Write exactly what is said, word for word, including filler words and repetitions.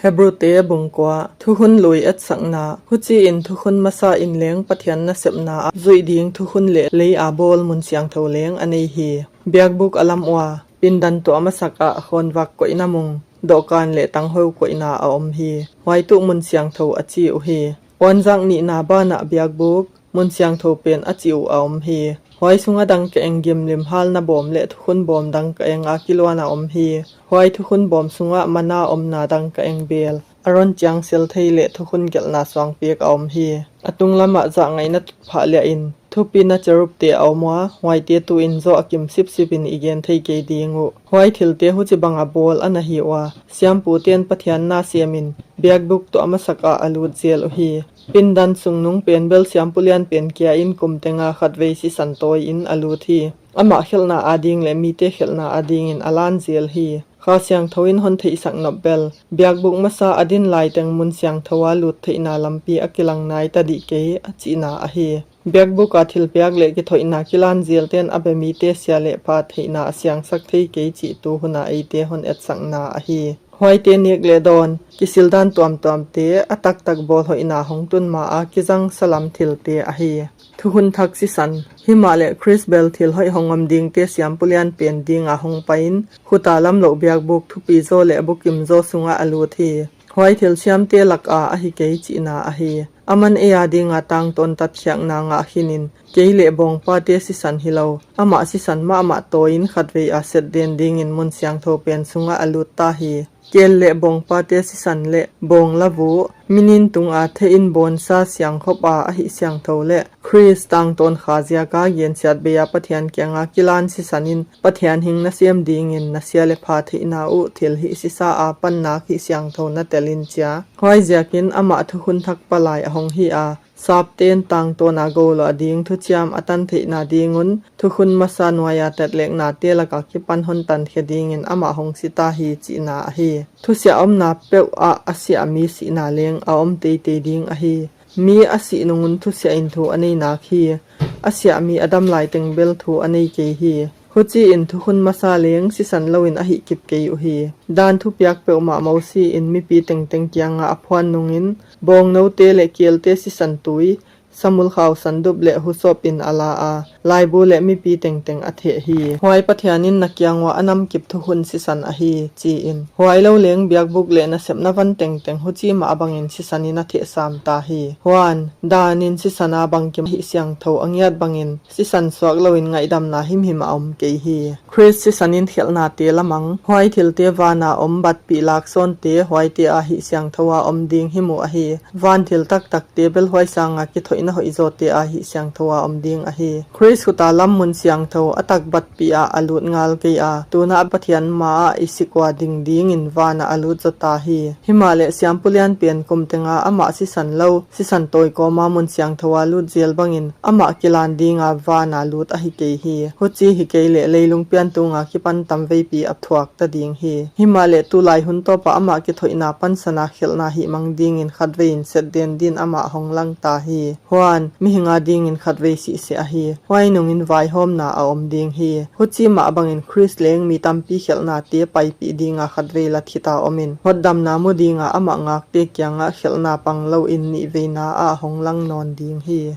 Hebrute bung kua. Thukhun lui etsakna. Huci-in thukhun masa in leng Pathian nasepna ah zuih ding thukhun le lei a bawl mun siangtho leng a nei hi. Biakbuk a lam uh a, pindan tuah masak ah khawnvak koihna mung, dawhkan le tangho koihna a om hi. Huai tuh mun siangtho a ci uh hi. Puanzak nihna banah biakbuk, mun siangtho pen a cih uh a om hi. Huai sungah dangka-eng gimlim halna bawm le thukhun bawm dangka-eng a kiluan a om hi. Huai thukhun bawm sungah mana omna dangka-eng bel, Aron ciangsel thei le thukhun gelhna suangpiak a om hi. A tunglamah zahngaihna tutphah liahin thupina cherubte a om ua, huaite tu-in zawh a kim sipsipin i gen thei kei ding uh. Huai thilte huci banga bawl a na hi ua, siampute'n Pathian na siamin biakbuk tuah masak ah a lut zel uh hi. Pindan sungnung pen bel siampu lianpen kia in kum tenga khatvei sisan tawi-in a lut hi. Amah khelhna ading le mite khelhna adingin a lan zel hi. Kha Siangtho in hon theihsak nop bel, biakbuk masa a din laiteng mun siangtho a lut theihna lampi a kilang nai ta dih kei a cihna ahi. Biakbuk a thilpiak le kithoihna kilan zelte'n a bia mite sia le pha theihna a siangsak thei kei cih tu huna eite hon etsakna ahi. Huaite nek le dawn, kisildan tuamtuamte, a taktak bawlhoihna hong tun ma a kizang salam thilte ahi. Thukhun thak sisan. Himahleh Khrist bel thil hoih hong om dingte siampu lianpen dinga hong pai-in, khuta lam loh biakbuk thupi zaw le bukim zaw sungah a lut hi. Huai thil siamte laka ahi kei cihna ahi. Aman ei adinga tangtawn tatkhiakna ngah khinin, kei le bawngpate sisan hi lo, amah sisan mahmah tawi-in khatvei a setden dingin mun siangtho pen sungah a lut ta hi. Kel le bawngpate sisan le bawng lavu, minin tunga theih in bawnsa siangkhop a ahi siangtho le Khrist tangtawn kha ziaka gensiat bei a Pathian kianga kilan sisan in Pathian hing na siam dingin na sia le pha theihna uh thil hih sisa a pannak hih siangtho na tel in cia. Huai ziakin amah thukhun thak palai a hong hi a, sapte'n tangtawn a golo a ding thuciam a tan theihna dingun, thukhun masa nuai a tatleknate laka kipan hon tankhia dingin amah hong si ta hi cihna ahi. Thusiah omna peuh ah a siah mi sihna leng a om teitei ding ahi. Mi a sih nungun thusiah in thu a nei nak hi. A siah mi a dam laiteng bel thu a nei kei hi. Huci-in thukhun masa leng sisan loin a hih kip kei uh hi. Dan thupiak peuhmah Mosi in mipi tengteng kianga a phuan nungin, bawngnote le kelte sisan tui, samulkhau sandup le husop in a la a, laibu le mipi tengteng a theh hi. Huai Pathian in na kiang ua a namkip thukhun sisan ahi, ci-in. Huai lo leng biakbuk le nasepna van tengteng huci mah bangin sisan in a theh sam ta hi. Huan, dan in sisan a bangkim hih siangtho a ngiat bangin, sisan suak loin ngaihdamna himhim a om kei hi. Khrist sisan in khelhnate lamang, huai thilte vana om batpih laksawnte, huaite a hih siangtho a om ding hi mu ahi. Van thil taktakte bel huai sanga kithoihna hoihzawte a hih siangtho a om ding ahi. Khrist khuta lam mun siangtho a tak batpih ah a lut ngal kei a, tunah Pathian ma ah i sik ua ding dingin vanah a lut zaw ta hi. Himahleh siampu lianpen kum tenga amah sisan lo, sisan tawi kawma mun siangtho a lut zel bangin amah kilan dinga vana lut ahi kei hi. Huci hi kei leh leilung pian tunga kipan tamveipi a thuak ta ding hi. Himahleh tulai hun tawpah amah kithoihna pansana khelhna hih mang dingin khatvei in setden din amah hong lang ta hi. Huan, mihing a dingin khatvei sihseh ahi. Huai nungin vaihawmna a om ding hi. Huci mah bangin Khrist leng mi tampi khelhnate paipih dinga khatvei lat khita omin, hotdamna mu dinga amah ngakte kiangah khelhna pang loin nihveina ah hong lang nawn ding hi.